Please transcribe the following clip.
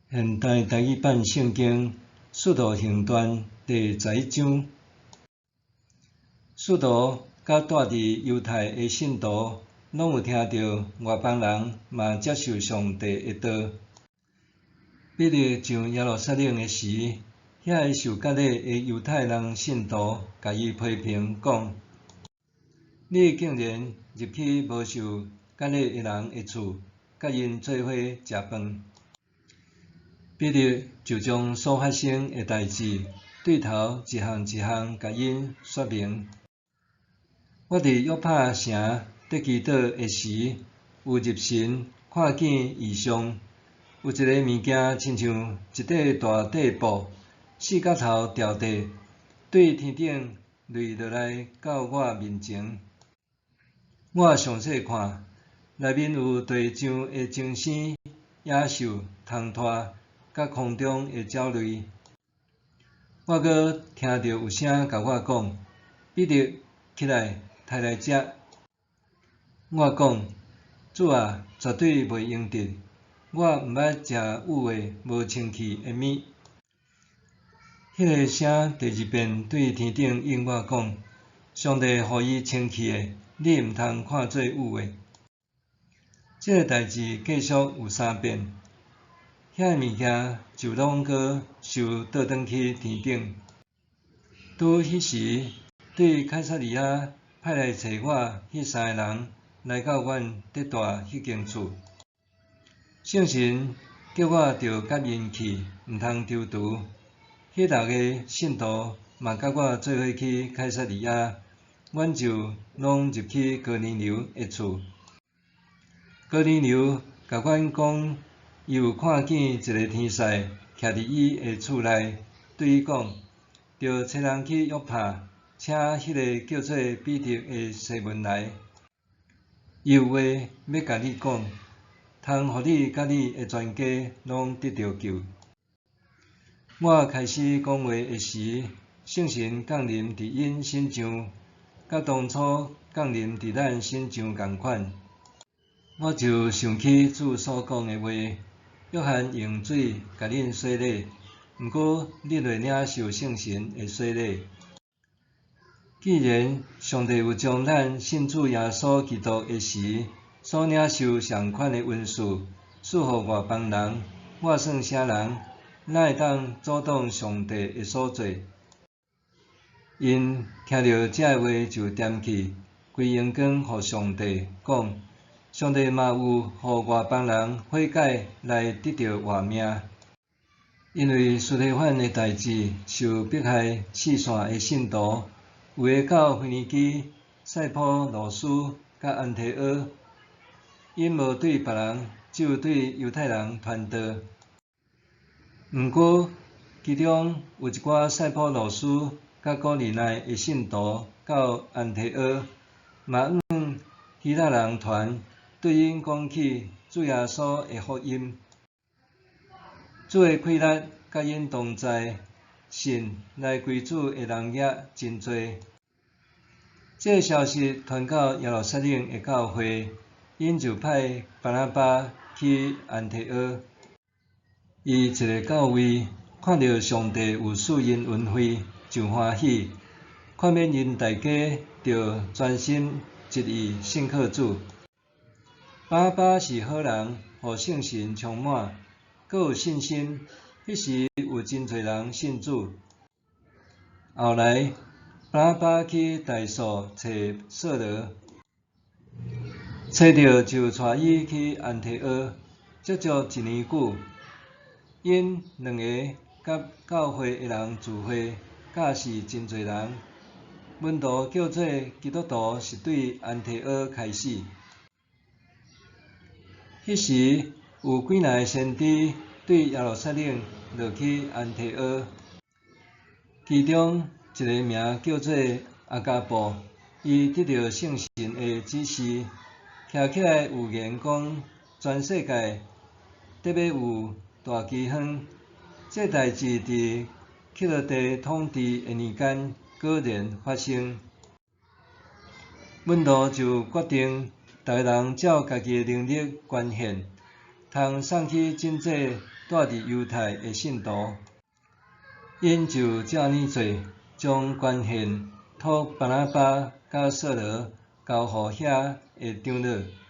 現代台語版聖經《使徒行傳》第11章，使徒佮住佇猶太的信徒，攏有聽著外邦人嘛接受上帝的道。彼得上耶路撒冷的時，遐个受割禮的猶太人信徒共伊批評講：你竟然入去無受割禮的人的厝，佮𪜶做伙食飯。彼得就將所發生的代誌，對頭一項一項共𪜶說明。我佇約帕城佇祈禱的時，有入神看見異象，有一个物件親像一塊大塊布，四角頭趒地，對天頂墜落來到我面前。我詳細看，內面有地上的精牲、野獸、蟲豸，佮空中的鳥類。我閣聽著有聲共我講：彼得，起來，刣來食。我講：主啊，絕對袂用得，我毋捌食有的無清氣的物。彼个聲第二遍對天頂應我講：上帝予伊清氣的，你毋通看做有的。這个代誌繼續有三遍。遐个物件就攏閣收倒轉去天頂。拄彼時，對凱撒利亞派來揣我彼三个人來到阮佇蹛彼間厝。聖神叫我著佮𪜶去，毋通躊躇。彼六个信徒嘛佮我做伙去凱撒利亞，阮就攏入去哥尼流的厝。哥尼流共阮講，伊有看見一个天使徛佇伊的厝內，對伊講：著差人去約帕，請彼个叫做彼得的西門來。伊有話欲共你講，通予你佮你的全家攏得著救。我開始講話的時，聖神降臨佇𪜶身上，佮當初降臨佇咱身上仝款。我就想起主所講的話：約翰用水共恁洗禮，毋過恁會領受聖神的洗禮。既然上帝有將咱信主耶穌基督的時所領受相款的恩賜，賜予外邦人，我算啥人？哪會當阻擋上帝的所做？𪜶聽著這个話就恬去，歸榮光予上帝，講：上帝嘛有予外邦人悔改來得著活命。因為司提反的代誌受迫害四散的信徒，有的到腓尼基、塞浦路斯、佮安提阿，𪜶無對別人，只有對猶太人傳道。毋過，其中有一寡塞浦路斯佮古利奈的信徒到安提阿，嘛向希臘人傳，對𪜶講起主耶穌的福音。主的氣力佮𪜶同在，信來歸主的人也真濟。這个消息傳到耶路撒冷的教會，𪜶就派巴拿巴去安提阿。伊一下到位，看著上帝有賜𪜶恩惠，就歡喜，勸勉𪜶大家著專心一意信靠主。巴拿巴是好人，予聖神充滿，閣有信心。彼時有真濟人信主。後來，巴拿巴去大數揣掃羅，揣著就帶伊去安提阿，足足一年久。𪜶兩个佮教會的人聚會，教示真濟人。門徒叫做基督徒是對安提阿開始。彼時有幾若个先知對耶路撒冷落去安提阿，其中一个名叫做亞加布，伊得著聖神的指示，徛起來預言講全世界得欲有大饑荒。這代誌佇彼羅底統治的年間果然發生。門徒就決定，逐个人照家己的能力捐獻，通送去賑濟住佇猶太的信徒。𪜶就照按呢做，將權限託巴拿巴佮掃羅交予遐的長老。